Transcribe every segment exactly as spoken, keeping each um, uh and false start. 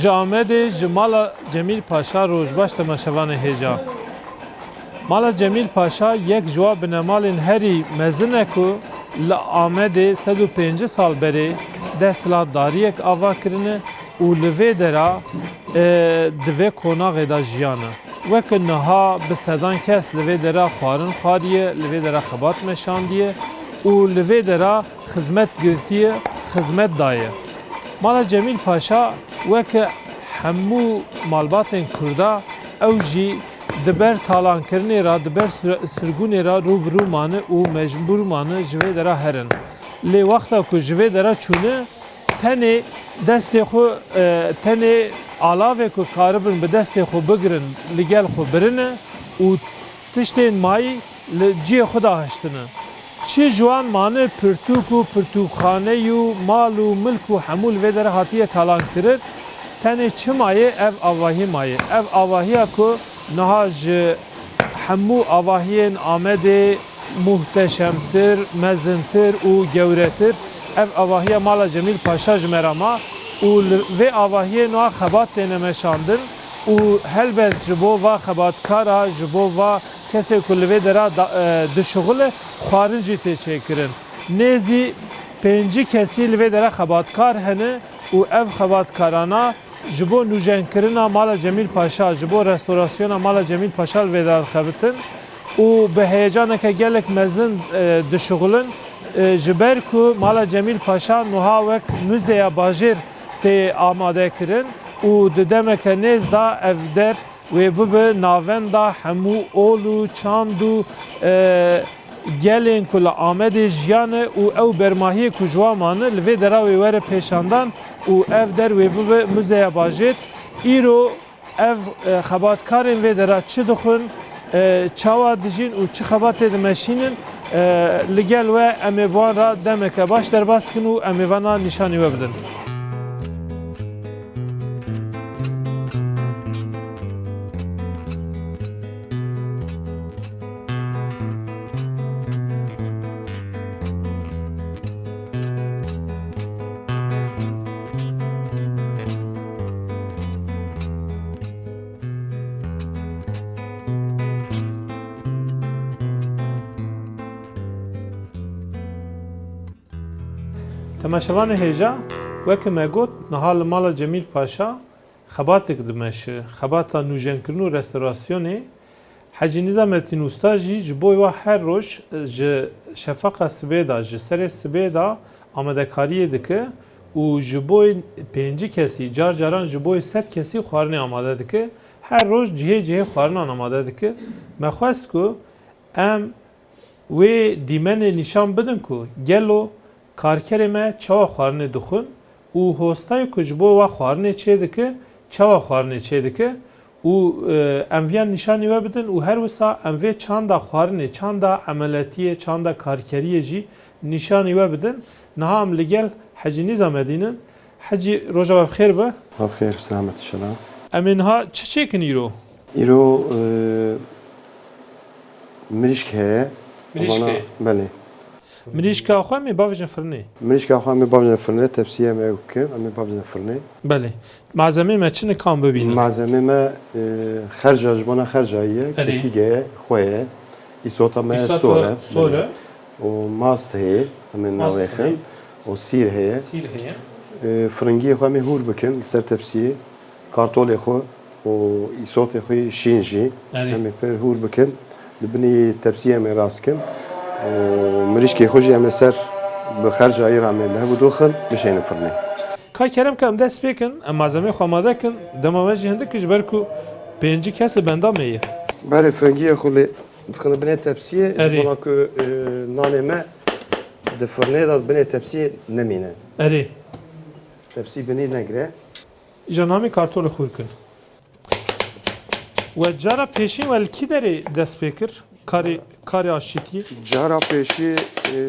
Ji Amedê ji Mala Cemîl Paşa rojbaş temaşevanê hêja. Mala Cemîl Paşa yek ji wa binemalên herî mezin e ku li Amedê sed û pêncî sal berê desthilatdariyek ava kirine û li vê dera, e, di vê qonaxê de jiyane. Weke niha bi sedan kes li vê dera xwarin xwariye, li vê dera xebat meşandiye û li vê dera xizmet girtiye, xizmet daye. Mala Cemîl Paşa weke hemû malbatên Kurda ew jî di ber talankirinê re, di ber sir-, sirgûnê re rû bi rû mane û mecbûr mane ji vê dera herin. Lê wexta ku ji vê dera çûne, tenê destê xwe, e, tenê alavê ku karibin bi destê xwe bigirin, li gel xwe birine û tiştên mayî li cihê xwe de hiştine. Çi ji wan mane pirtûk û pirtûkxaneyî û mal û milk û hemû li vê dere hatiye talankirin, tenê çi maye, ev avahî maye. Ev avahiya ku niha ji hemû avahiyên Amedê muhteşemtir, mezintir û gewretir, ev avahiya Mala Cemîl Paşa ji me re ma û li vê avahiyê niha xebat têne meşandin û helbet ji bo va xebatkara, ji bo va kesê ku li vê dera da, e, dişuxile, xwarin jî tê çêkirin. Nêzî pêncî kesî li vê dera xebatkar hene û ev xebatkarana ji bo nûjenkirina Mala Cemîl Paşa, ji bo restorasyona Mala Cemîl Paşa li vê dera dixebitin û bi heyecaneke gelek mezin, e, dişuxulin, e, ji ber ku Mala Cemîl Paşa nuha wek muzeya bajêr tê amade kirin û di demeke nêz de ev der wê bibe navenda hemû ol û çand û, e, gelên ku li Amedê jiyane û ew bermahiyê ku ji wan mane li vê dera wê were pêşandan û ev der wê bibe muzeya bajêr. Îro ev, e, xebatkarên vê dera çi dixwin, e, çawa dijîn û çi xebatê dimeşînin, e, li gel we em ê bi wan re demeke baş derbas bikin û em ê vana nîşanî we bidin. Temaşevanê hêja, weke me got, niha li mala Cemîl Paşa xebatek dimeşe, xebata nûjenkirin û restorasyonê. Hecî Nîzametîn Usta jî ji bo wa her roj ji şefaqa sibê de, ji serê sibê de amadekariyê dike û ji bo pêncî kesî, car caran ji bo sed kesî xwarinê amade dike. Her roj cihê cihê xwarinan amade dike. Me xwest ku em wê dîmenê nîşan bidin ku gelo karkerê me çawa xwarinê dixwin û hostayê ku ji bo wa xwarinê çêdike, çawa xwarinê çêdike û, e, em viyan nîşanî we bidin û her wisa em vê çanda xwarinê, çanda emeletiyê, çanda karkeriyê jî nîşanî we bidin. Niha em li gel Hecî Nîzamedîn in. Hecî, roja we bi xêr be. We bi xêr, bi selamet inşallah. Em ê niha çi çêkin îro? Îro, e, mirîşk heye. Mirîşk heye? Belê. Mirîşka xwe em ê bavêjin firnê. Mirîşka xwe em ê bavêjin firnê, tepsiyê em ê ew bikin, em ê bavêjin firnê. Belê. Malzemeyê me çi ne ka em bibînin? Malzemeyê me, e, xerca, ji bona xercayî ye, Erê. Kekîge ye, xwe ye, îsota me ye, Îsota sor e. Sor e. Belê. Û mast heye, em ê Mast navêxin. Heye. Û sîr heye. Sîr heye. E, firingiyê xwe em ê hûr bikin li ser tepsiyê. Kartolê xwe û îsotê xwe yê şîn jî Erê. Em ê pir hûr bikin. Li binî tepsiyê em ê rast kin. Û mirîşkê xwe jî em ê ser bi xercayî re em ê li hev bidoxin, bişênin firnê. Ka kerem ke em dest pê kin, em malzemeyê xwe amade kin, dema me jî hindik ji ber ku pêncî kes li benda me ye. Berê firingiyê xwe lê dixine binê tepsiyê, Erê. Ji bona ku, e, nanê me di firnê de binê tepsiyê nemîne. Erê. Tepsî binî negire. Îja namê kartolê xwe kin. We cara pêşîn we li kî derê dest pê kir? Karê, karê aşîtiyê? Cara pêşî, e,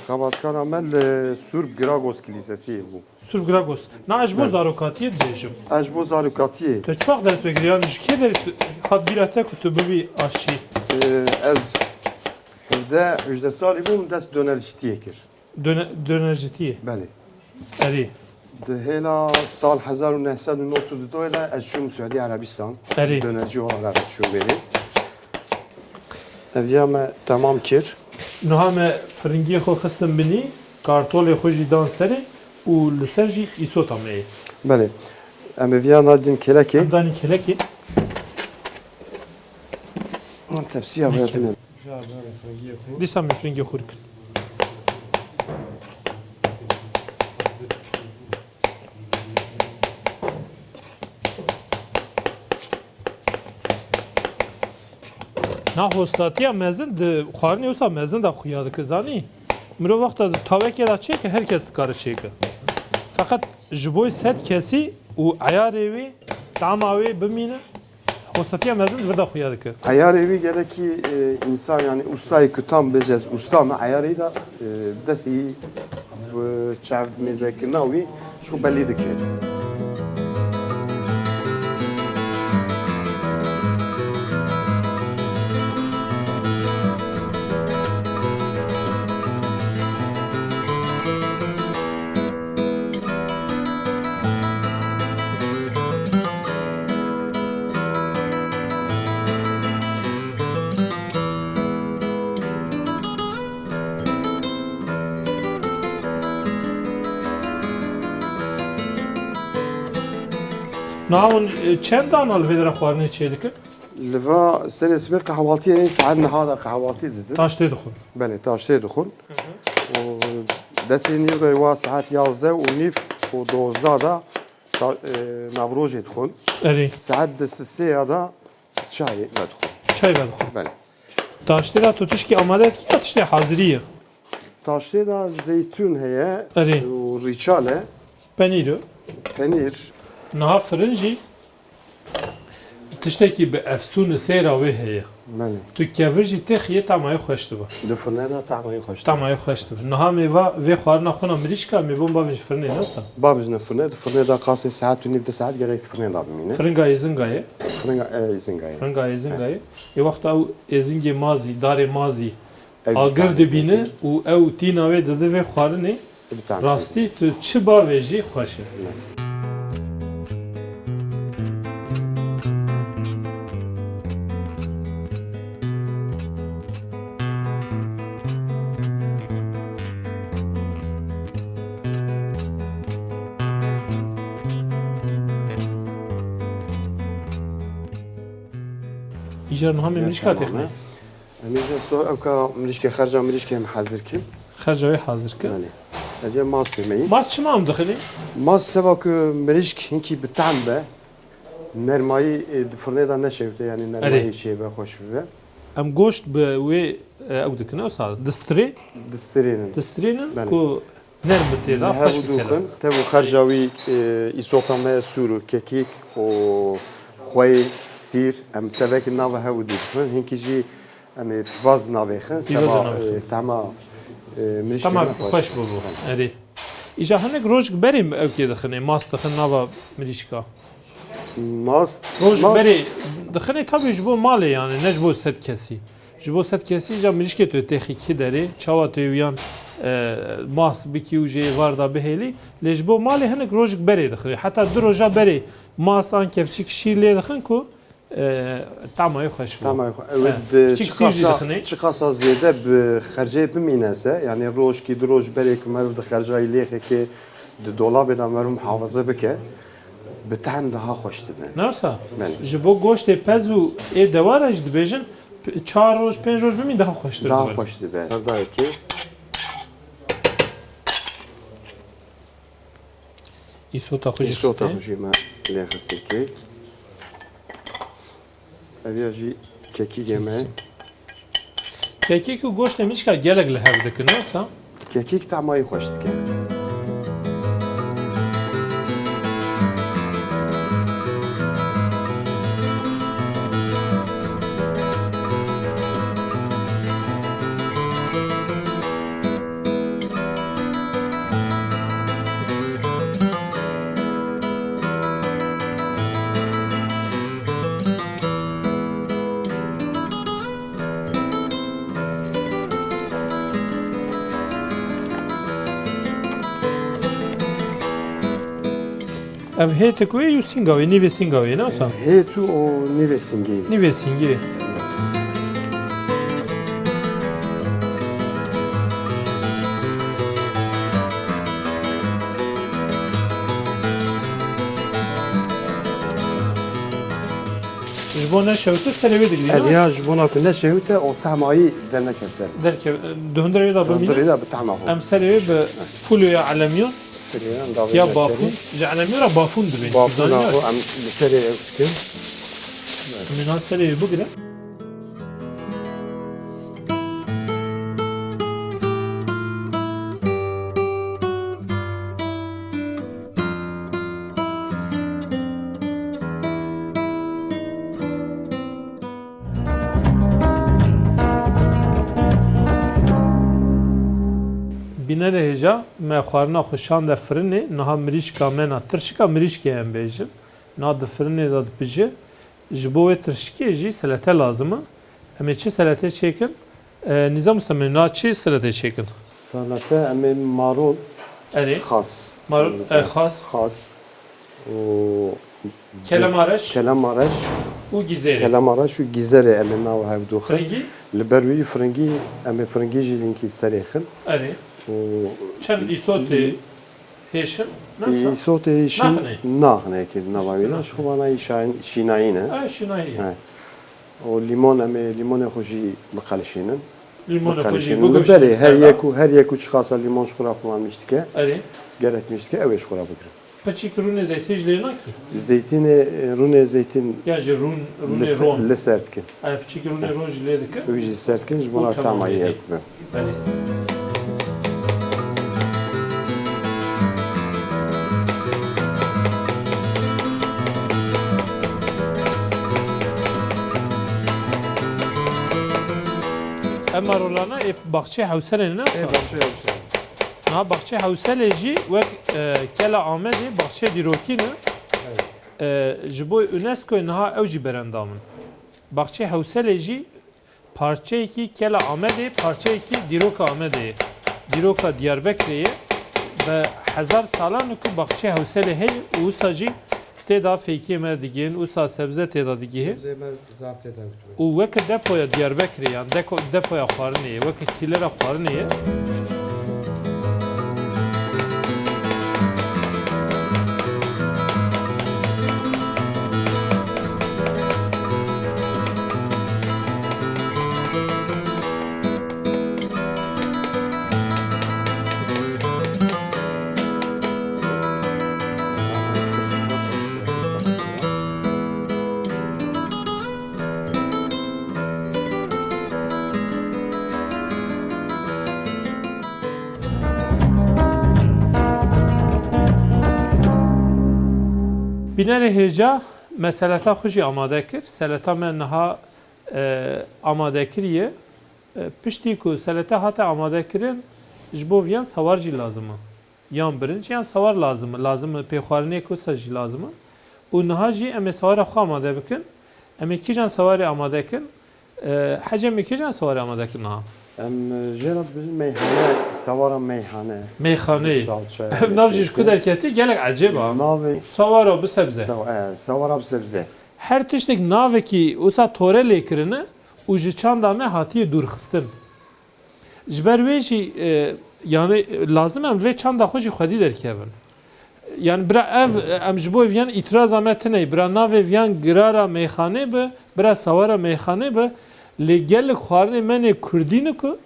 xebatkara me li Sûrb Giragos Kilîsesiyê bû. Sûrb Giragos. Na ez ji bo Belê. Zarokatiyê dibêjim. Ez ji bo zarokatiyê. Tu çax dest pê kir? Yanî ji kê derê tu, hat bîra te ku tu bibî aşî? E, ez hevdeh hejdeh salî bûm, dest dönercitiyê kir. Döne-, dönercitiyê? Belê. Erê. Di hêla sal hezar û neh sed û nod û du de ez çûm Suedî Erebistan. Erê. Dönerci olarak ez çûm berê. Eviya me temam kir. Niha me firingiyê xwe xistin binî, kartolê xwe jî dan serê û li ser jî îsota me ye. Belê. Em eviya nadin kelekê. Em danî kelekê. An tepsiya Ne vê kelek? Dîsa me firingiyê xwe kir. Na hostatiya mezin di xwarinê wisa mezin de xuya dike, zanî? Mirov wexta di tawekê de çêke, her kes dikare çêke. Feqet ji bo sed kesî û eyarê wê, tama wê bimîne, hostatiya mezin di vir de xuya dike. Eyarê wî gelekî, e, însan, yanî ustayê ku tam bêje ez usta me, eyarê de, e, destî bi çav mêzekirina wî ji xwe belî dike. Niha hûn, e, çend dana li vê dera xwarinê çêdikin? Li va serê sibê qehwatiyê, saet niha de qehwatî didin. Taştê dixwin. Belê, taştê dixwin. Hı hı. Û destê nîv de wa saet yazdeh û nîv û dozdeh de ta-, e, navrojê dixwin. Erê. Saet di sê ya de çayê vedixwin. Çay vedixwin. Belê. Taştê de tu tişkî amade dikî ya tiştê hazirî ye? Taştê de zeytûn heye Erê. Û rîçal e. Penîr e. Penîr. Niha firin jî tiştekî bi efsûn û seyra wê heye. Belê. Tu kevir jî têxiyê tamayê xweş dibe. Di firnê de tamayê xweş dibe. Tamayê xweş dibe. Niha mêva vê xwarina xwe na mirîşka mêvan bavêje firnê, ne wisa? Bavêjine firnê, di firnê de qasê saet û nîv, di saet gerek di firnê de bimîne. Firinga êzinga ye? Firinga, e, êzinga ye. Firinga êzinga ye. Ê wexta ew êzingê mazî, darê mazî, Ew agir dibîne û ew tîna wê dide vê xwarinê. Rastî tu çi bavêjî xweş e. Îcar niha me mirîşka têxine. Em ê so ew ka mirîşkê, xerca mirîşkê em hazir kin. Xerca wê hazir kin. Belê. Ev ya masê me ye. Mas çima em dixinî? Mas seba ku mirîşk hinkî bi tehm be, nermayî, e, di firnê de neşewite, yanî nermayî Erê. Çêbe, xweş bibe. Em goşt bi wê, e, ew dikin, ew sa distirê. Distirênin. Distirênin Belê. Ku nerm bi tê de Li hev xweş û bikeve. Dûxin, tev û xerca wî, e, îsota me, sûr û kekîk û xweyê, sîr, em tevekî nava hev û dû dixin. Hinkî jî em ê pîvaz navêxin, Pîvazê seba, navêxin. E, tema, e, mirîşkê Tema me xweş xweş bibû. Erê. Îja hinek rojik berê mi ew kê dixinê, mas dixin nava mirîşka? Mast, Roj mast. Berê dixinê tabî ji bo malê, yani ne ji bo sed kesî. Ji bo sed kesî ja mirîşkê tu têxî kî derê, çawa tu wiyan, e, mas bikî û jê var da bihêlî. Lê ji bo malê hinek rojik berê dixinê. Heta du roja berê mas an kevçik şîr lê dixin ku, e, tamayê xweş bû. Tamayê xwe-, ew He. Di Kiçik sîr jî çiqasa, dixinê. Çiqasa zêde bi xercê bimîne se, yani rojkî du roj berê ku meriv di xercayî lêxekê di dolabê de meriv muhafaza bike. Bi tehm daha xweş dibe. Ne wisa? Belê. Ji bo goştê pez û ê dewar e jî dibêjin, p-, çar roj, pênc roj bimîn daha xweştir Daha dibe. Xweş dibe. Serdayekê. Îsota xwe jî Îsota xiste. Xwe jî me lê xistikê. Ev ya jî kekîgê me. Kekîk û goştê mirîşka gelek li hev dikin, wisa? Kekîk tamayî xweş dike. Ev hêtik wê û sînga wê, nîvê sînga wê, ne wisa? Hêt û o nîvê sîngê. Nîvê sîngê. Ji bo neşewite serê wê digirî, ne? Ev ya ji bona ku neşewite, o tehma wî dernekevte. Derkev-, di hundirê wê de bimîne. Hundirê de bi tehma xwe. Em serê wê bi fûloya elemiyon. Fûloya da ya bafûn. Ji elemiyon re bafûn dibên. Bafûna xwe em li serê ev dikin. Em ê niha serê wê bigire. Bînerê hêja, me xwarina xwe şande firinê, niha mirîşka me na, tirşika mirîşkê em bêjin. Na di firinê de dipije. Ji bo wê tirşikê jî selete lazim e. Em ê çi seletê çêkin? E, Nîzam Usta, em ê na çi seletê çêkin? Selete em ê marol Erê. Xas. Marol, Em ê e, xas. Xas. Û Kelemareş. Kelemareş. Û gîzerê. Kelemareş û gîzerê em ê nav hevdû xin. Firingî? Li ber wî firingî, em ê firingî jî linkî serê xin. Erê. Û Çend îsotê hêşin? Nasa? Îsotê hêşin Naxine. Naxine ki nava wî de. Naxine. Ji xwe vana î şayin-, şînayî ne. Ay, şînayî. He. O lîmon em ê lîmonê xwe jî biqelişînin. Lîmonê xwe jî Biqelişînin. Li biguşînin berê her ser de. Yek û, her yek û çiqasa lîmon ji xwe re xwe nîştike. Erê. Gerek nîştike ew ê ji xwe re bigirin. Piçik rûnê zeytîn jî lê nakî? Zeytînê, e, rûnê zeytîn Ya jî rûn, rûnê li se-, ron. Li ser dikin. Erê, piçik rûnê ron jî lê dikin. Wî jî ser dikin, ji Û bona tamam tamamê lê heye dikin. Belê. Em marolana ê baxçeyê Hewselê ne? Ê baxçeyê Hewselê. Niha baxçeyê Hewselê jî wek, e, Kela Amedê baxçeyê dîrokî ne. Evet. E, ji bo UNESCOyê niha ew jî berendam in. Baxçeyê Hewselê jî parçeyekî Kela Amedê, parçeyekî dîroka Amedê ye. Dîroka Diyarbekirê ye. Bi hezar salan e ku baxçeyê Hewselê heye û wisa jî tê de fêkiyê me digihên, wisa sebze tê de digihê. Sebzeyê me zaf tê de Û weke depoya Diyarbekirê, yan deko-, depoya xwarinê ye, weke kîlera xwarinê ye. Bînerê hêja me seleta xwe jî amade kir. Seleta me niha, e, amade kiriye. E, piştî ku seleta hate amadekirin, ji bo viyan sawar jî lazim e. Yan birinc yan sawar lazim e. Lazim e pêxwarinê ku sa jî lazim e. Û niha jî em ê sawara xwe amade bikin. Em ê kîjan sawarê amade kin? E, Hecî, em ê kîjan sawarê amade kin niha? Em, e, jê re dibêjin meyhane, sawara meyhane. Meyxaneyê. Salçe, Ev nav jî ji ku şeker. Derketî gelek ecêb a. Navê Sawara bi sebze. Saw-, e, sawara bi sebze. Her tiştek navekî wisa tore lê kirine û ji çanda me hatiye dûrxistin. Ji ber wê jî, e, yani, lazim em vê çanda xwe jî xwedî derkevin. Yani, bira ev, em ji bo viyan îtiraza me tune ye. Bira navê viyan girara meyxanê bi, bira sawara meyxanê bi, lê gelek xwarinê me nê kurdî ne ku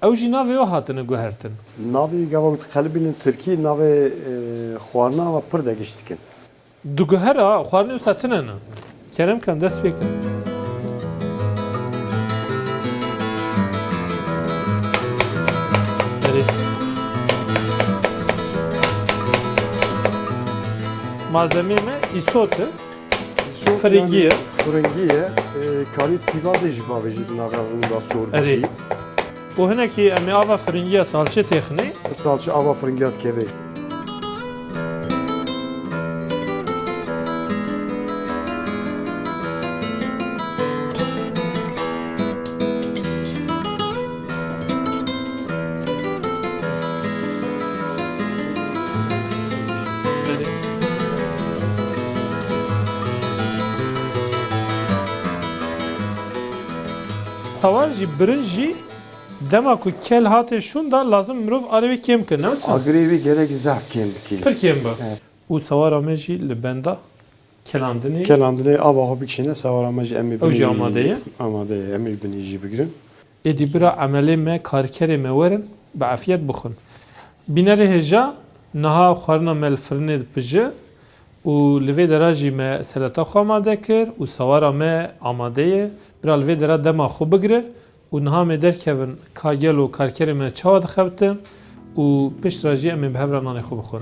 ew jî navê wê hatine guhertin. Navê gava ku diqelibînin tirkî, navê, e, xwarina ve pir de giş dikin. Diguhera xwarinê wisa tune ne. Kerem kem dest pê kin. Erê. Malzemeyê me îsot e. Îsot Firingî yani ye. Firingî ye. E, karî pîvazê jî bavêjî di nava rûnda sor Erê. Bikî. Û hinekî em ê ava firingiya salçe têxinê. Salçe ava firingiya dikeve. Sawar jî, birinc jî dema ku kel hate şûn da lazim mirov alê wê kêm kir, ne wisa? Agirê wê gelek zehf kêm bikî. Pir kêm bi. Evet. Û sawara me jî li benda kelandinê. Kelandinê ava xwe bikişîne, sawara me jî em ê Ew jî binî amade ye. Amade ye, em ê binî jî bigirin. Êdî bira emelê me, karkerê me werin, bi efiyet bixwin. Bînerê hêja, niha xwarina me li firinê dipije û li vê dera jî me seleta xwe amade kir û sawara me amade ye. Bira li vê dera dema xwe bigire û niha em ê derkevin ka gelo karkerê me çawa dixebitin û pişt re jî em ê bi hev re nanê xwe bixwin.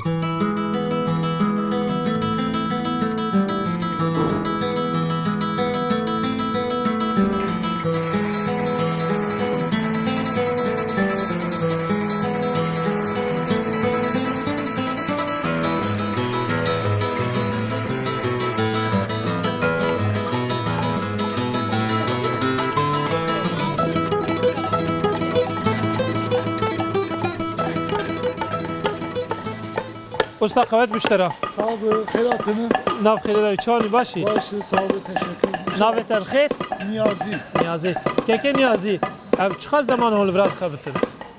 Usta, qewet biştera. Sağ ol, xêr hatini. Nav xêrê de, çawanî, başî? Baş, sağ ol, teşekkür ederim. Navê te bi xêr? Niyazi. Niyazî. Keke Niyazî, ev çiqas zeman hol vira dixebitin?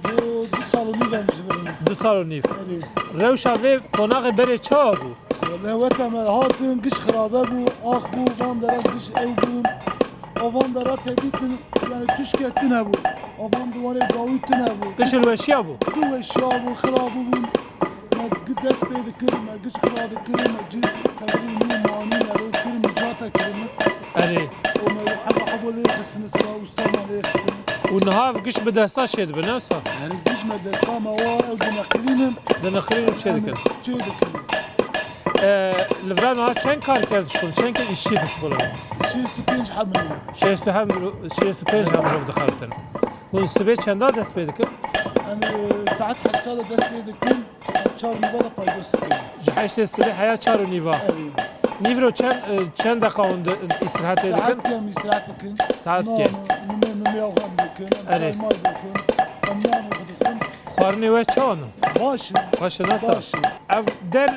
Bu du sal û nîv em ji vir in. Du sal û nîv. Erê. Rewşa vê qonaxê berê çawa bû? Leweta me hatin, giş xirabe bû, ax bû, van dera giş ew bûn. A van dera te dîtin, yani tişke tune bû. A van diwarê dawî tune bû. Giş hilweşiya bû? Tu weşiya bû, xirabû bûn. Me gi-, dest pê dikir, me giş xira dikir, me ci qedrî nû manî me lê kir, me cate kirin. Erê. O me heba hebo lê xisini, sira usta me lê xisini. Û niha ev giş bi desta çê dibe, ne wisa? Yani giş me desta me wa ew dineqirînin. Dineqirînin çê dikin. Çê dikin. E, li vir niha çend karker dişxulin, çend ke îşçî dişxulin? Şêst û pênc heb mirov. Şêst û heb mirov, şêst û pênc heb mirov dixebitin. Hûn sibê çenda dest pê dikin? Em, e, saet heşta de dest pê dikin, çar nîva de paydos dikin. Ji heştê sibê heya çar û nîva. Evet. Nîvro çend, e, çend deqa hûn di, îstirahetê dikin? Saet ke em îstirahet dikin. Saet ke? Nan, nimê, nimê xwe em dikin, em Evet. çay may dixwin, em nanê xwe dixwin. Xwarinê we çawa ne? Baş e. Baş e, nasıl? Baş e. Ev der,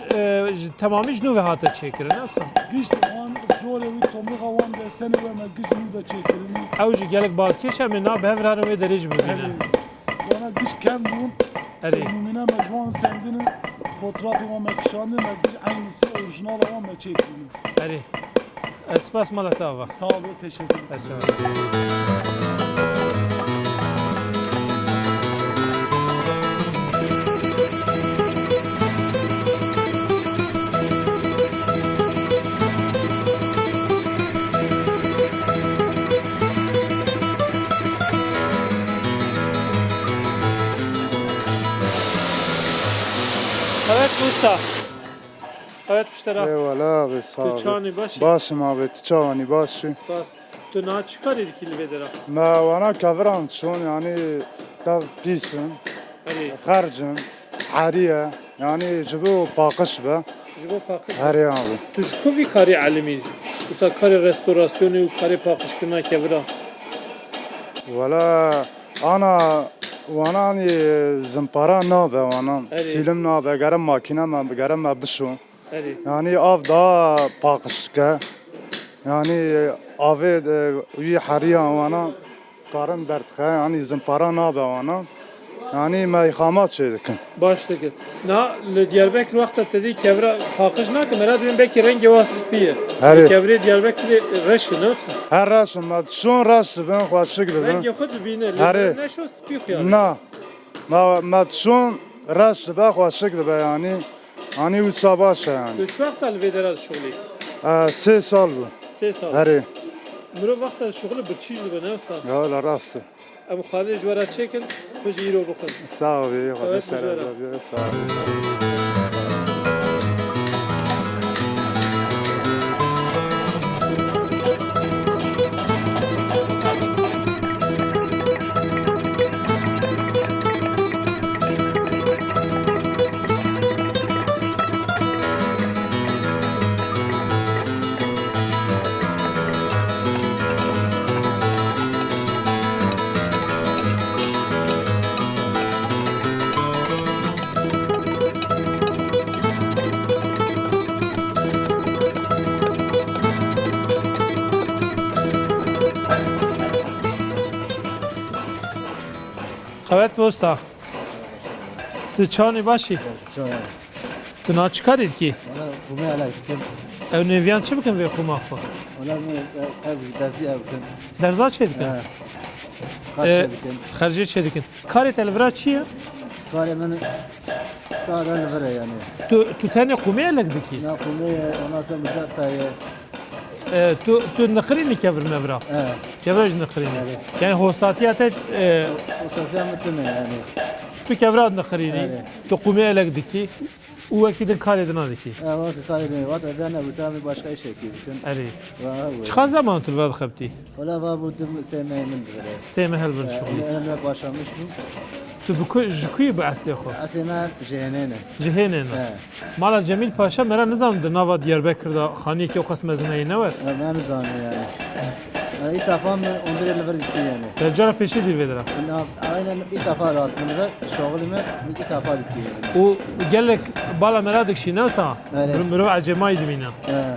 e, ji temamî ji nû ve hate çêkirin, nasıl? Giş wan jorê wî tomrixa wan desenê we me giş nû de çêkirinî. Ew jî gelek balkêş em ê na bi hev re wê derê jî bibîne. Erê. Wana giş kem bûn. Erê. Numûne me ji wan sendine, fotoğrafê wan me kişandin, me giş eynîsî orijinala wan me çêkirinî. Erê. Ez spas mala te ava. Sağ ol, teşekkür ederim. Ez sağ ol. Evet, usta. Evet, piştera. Eyvallah abi, sağ ol. Tu çawanî, baş î? Başim abi, tu çawanî, baş î? Spas. Tu niha çi karî dikî li vê dera? Me wana keviran çûn, yani dev pîs in, Erê. Xerc in, herî ye, yani ji bo paqij be. Ji bo paqij be. Herî abi. Tu ji ku vî karî elimî? Wisa karê restorasyonê û karê paqijkirina kevira? Wala ana wana, hani zimpara nabe wana. Erê. Sîlim nabe, gere makîne me, gere me bişo. Erê. Yani av daha paqij dike. Yani avê, e, wî heriya wana karin derdixe. Yani zimpara nabe wana. Yani me îxamat çê dikin. Baş dikir. Na li Diyarbekir wexta te dî kevira paqij nake, mera dibên belkî rengê wa spî ye. Herê. Kevirê Diyarbekirê reş e, ne wisa? Her reş e, me dişon reş dibin, xweşik dibin. Rengê xwe dibîne, lê Herê. Neşo spî xiyar. Na. Me, me dişon reş dibe, xweşik dibe yani. Anî wisa baş e yani. Tu çi wexta li vê dera dişuxulî? E, sê sal bû. Sê sal. Herê. Mirov wexta dişuxulî birçîj dibe, ne wisa? Ya, la rast e. Em xalê ji we re çêkin, tu jî îro bixwin. Sağ ol, iyi, Xwedê şeref bibe. Sağ ol. Qewet be usta. Tu çawanî, başî? Çawa? Tu niha çi karî dikî? Wala, qûmê elek dikim. Ew nêviyan çi bikin vê qûma xwe? Wala, min ev, ev derzî ev bikin. Derza çê dikin? He. Xercê çê dikin. Xercê çê dikin. Karê te li vira çi ye? Karê min sade li vir e yani. Tu, tu tenê qûmê elek dikî? Na qûmê ye, ondan sonra mijata ye. E, tu, tu niqirînî kevir mevra? Evet. Kevra jî niqirînî. Evet. Yani hostatiya te, e, hostatiya min tune yani. Tu kevra niqirînî, evet, tu qûmê elek dikî û wekî din karê din dikî. Evet, wekî karê din. Vata ben ne, bu tabi başka iş yapıyor bütün. Erê. Çi xas zeman tu li vir dixebitî? Wala va bu dim sê meh min divire. Sê meh li vir dişuxulî. Em, em başlamış bû. Tu bi ku, ji ku yî bi eslê xwe? Eslê me ji Hênê ne. Ji Hênê ne. He. Mala Cemîl Paşa me re nizanim di nava Diyarbekir de xaniyekî ew qas mezin heye, ne wer? He, me nizanim yani. Yani ilk defa mi ondur li vir dîtî yani. Te cara pêşî dî vê dira? Na, aynen ilk defa dîtî. Şoxulî me ilk defa dîtî yani. Û gelek bala me re dikişî, ne wisa? Belê. Mirov, mirov ecêmayî dibîne. He.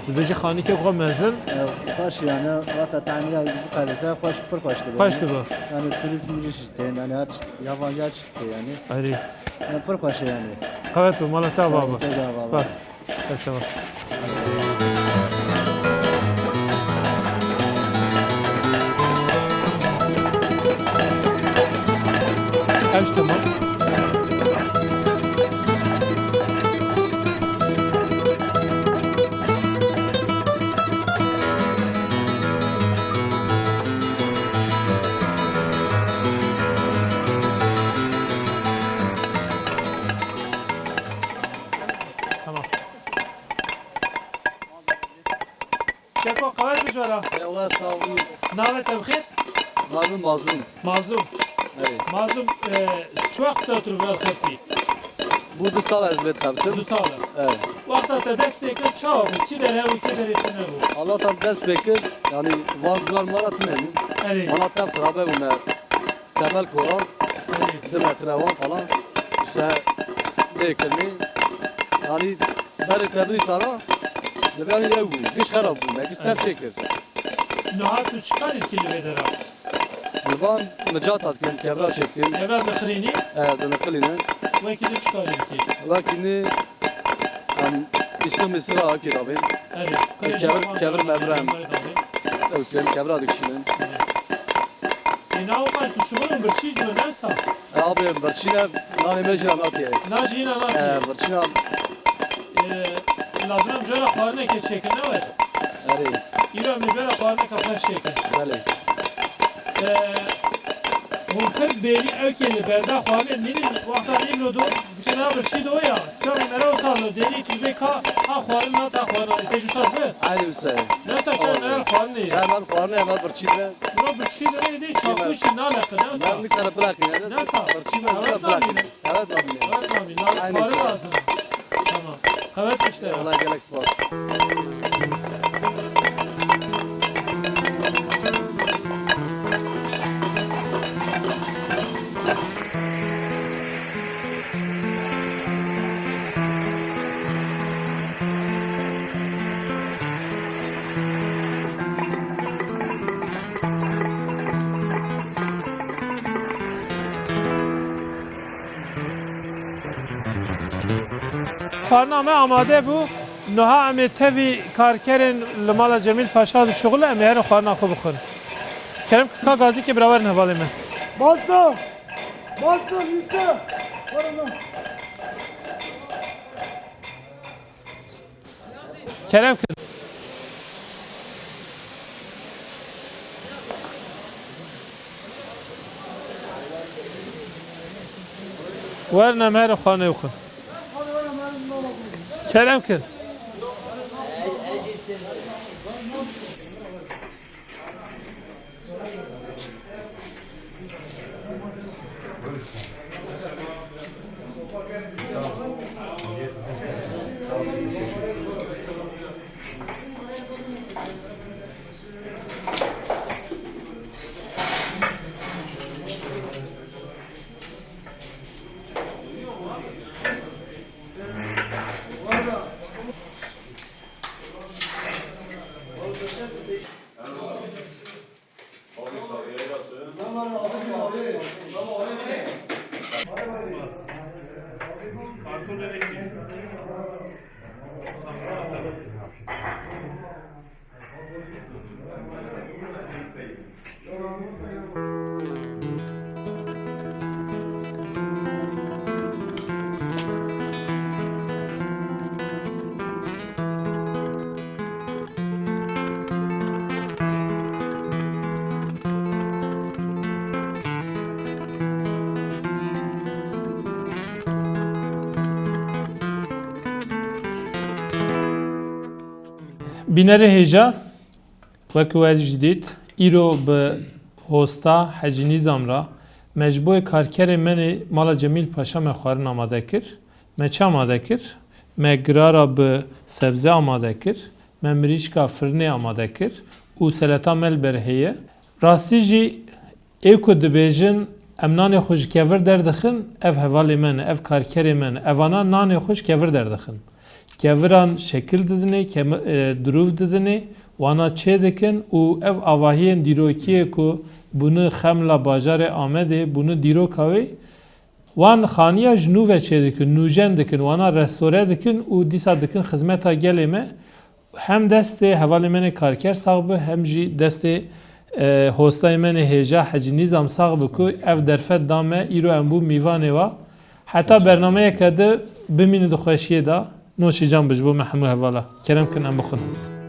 Dibêjî xanîkê xwe mezin. E, xweş yani, vata tamîra biqedise, xweş, pir xweş dibe. Xweş dibe. Yani turîst mirîst jî tên, yani her tişt, yabancı her tişt tê yani. Erê. Yani pir xweş e yani. Qewet be, mala te ava be. Sağ ol, te de ava be. Spas. Spas, spas. Ev jî tamam. Tamam. Şeko, qewet bijara. Eyvallah, sağ olun. Navê te bi xêr? Navê Mazlum. Mazlum. Evet. Mazlum, e, çi wext te tu li vir dixebitî? Bu du sal ez li vir dixebitim. Du sal e. Evet. Wexta te dest pê kir, çawa bû? Kî derê bû, kî derê tune bû? Allah'tan dest pê kir, yani van duar mara tune bû. Evet. Mana tev xirabe bû me. Temel koran, erê, du metre wan falan. İşte lê kirinî. Yani berê te bidî tara, li vir ew bû. Giş xerab bû, me giş tev çêkir. Niha tu çi karî dikî li vê dera? Li van mijata dikin, kevra çêdikin. Kevra dixirînî? E, diniqilînin. Wekî din çi karî dikî? Wekî din, em, îstim îsira akî davên. Erê, kevir, kevir mevir em. Ew dikin, kevra dikişînin. Erê. Ê, na wexta ji dişuxulin birçî jî dibe, ne wisa? E, abi, birçî ne, nanê me jî re natiye. Na jî hîna natiye. E, birçî ne. E, lazim e em ji we re xwarinekê çêkin, ne wer? Erê. Îro em ji we re xwarineka xweş çêkin. Belê. E, hûn pir bêrî ewkê li berda xwarinê mînin, wexta nîvro do, zikê na birçî do ya. Çavê me re wisa li dêrî tu bê ka, ha xwarin na ta xwarin, tê ji wisa bi? Aynî wisa. Ne wisa çavê me re xwarinê ye. Çavê me re xwarinê ye, me birçî be. Bro, birçî be, ne çakû jî naleqin, ne wisa. Ne nikare bilaqîne, ne wisa. Birçî be, evet, bilaqîne. Evet, namîne. Evet, namîne. Aynı xwarin şey. Lazim. Tamam. Qewet işte. Eyvallah, gelek spas. Xwarina me amade bû. Niha em ê tevî karkerên li mala Cemîl Paşa dişuxulin, em ê herin xwarina xwe bixwin. Kerem, ka gazîkê bira werin hevalê me. Basta! Basta, Lîse! Werin lan. Kerem kin. Werin em herin xwarina xwe bixwin. Kerem kin. Bînerê hêja, wek we jî dît, îro bi hosta Hecî Nîzam re me ji bo karkerê menê mala Cemîl Paşa me xwarin amade kir. Me çi amade kir? Me girara bi sebze amade kir, me mirîşka firnê amade kir û seleta me li ber heye. Rastî jî ê ku dibêjin, em nanê xwe ji kevir derdixin, ev hevalê me ne, ev karkerê me ne. Evana nanê xwe ji kevir derdixin. Keviran şekil didinê, kemi-, e, dirûv didinê, wana çêdikin û ev avahiyên dîrokiyê ku bûni xemla bajarê Amedê, bûni dîroka wê, wan xaniya ji nû ve çêdikin, nûjen dikin, wana restore dikin û dîsa dikin xizmeta gelê me. Hem destê hevalê me nê karker sax bi, hem jî destê, e, hostayê me nê hêja Hecî Nîzam sax bi ku ev derfet da me, îro em bû mîvanê wa. Heta bernameyeke di bimînin di xweşiyê de, noşî can bi ji bo me hemû hevala. Kerem kin em bixwin.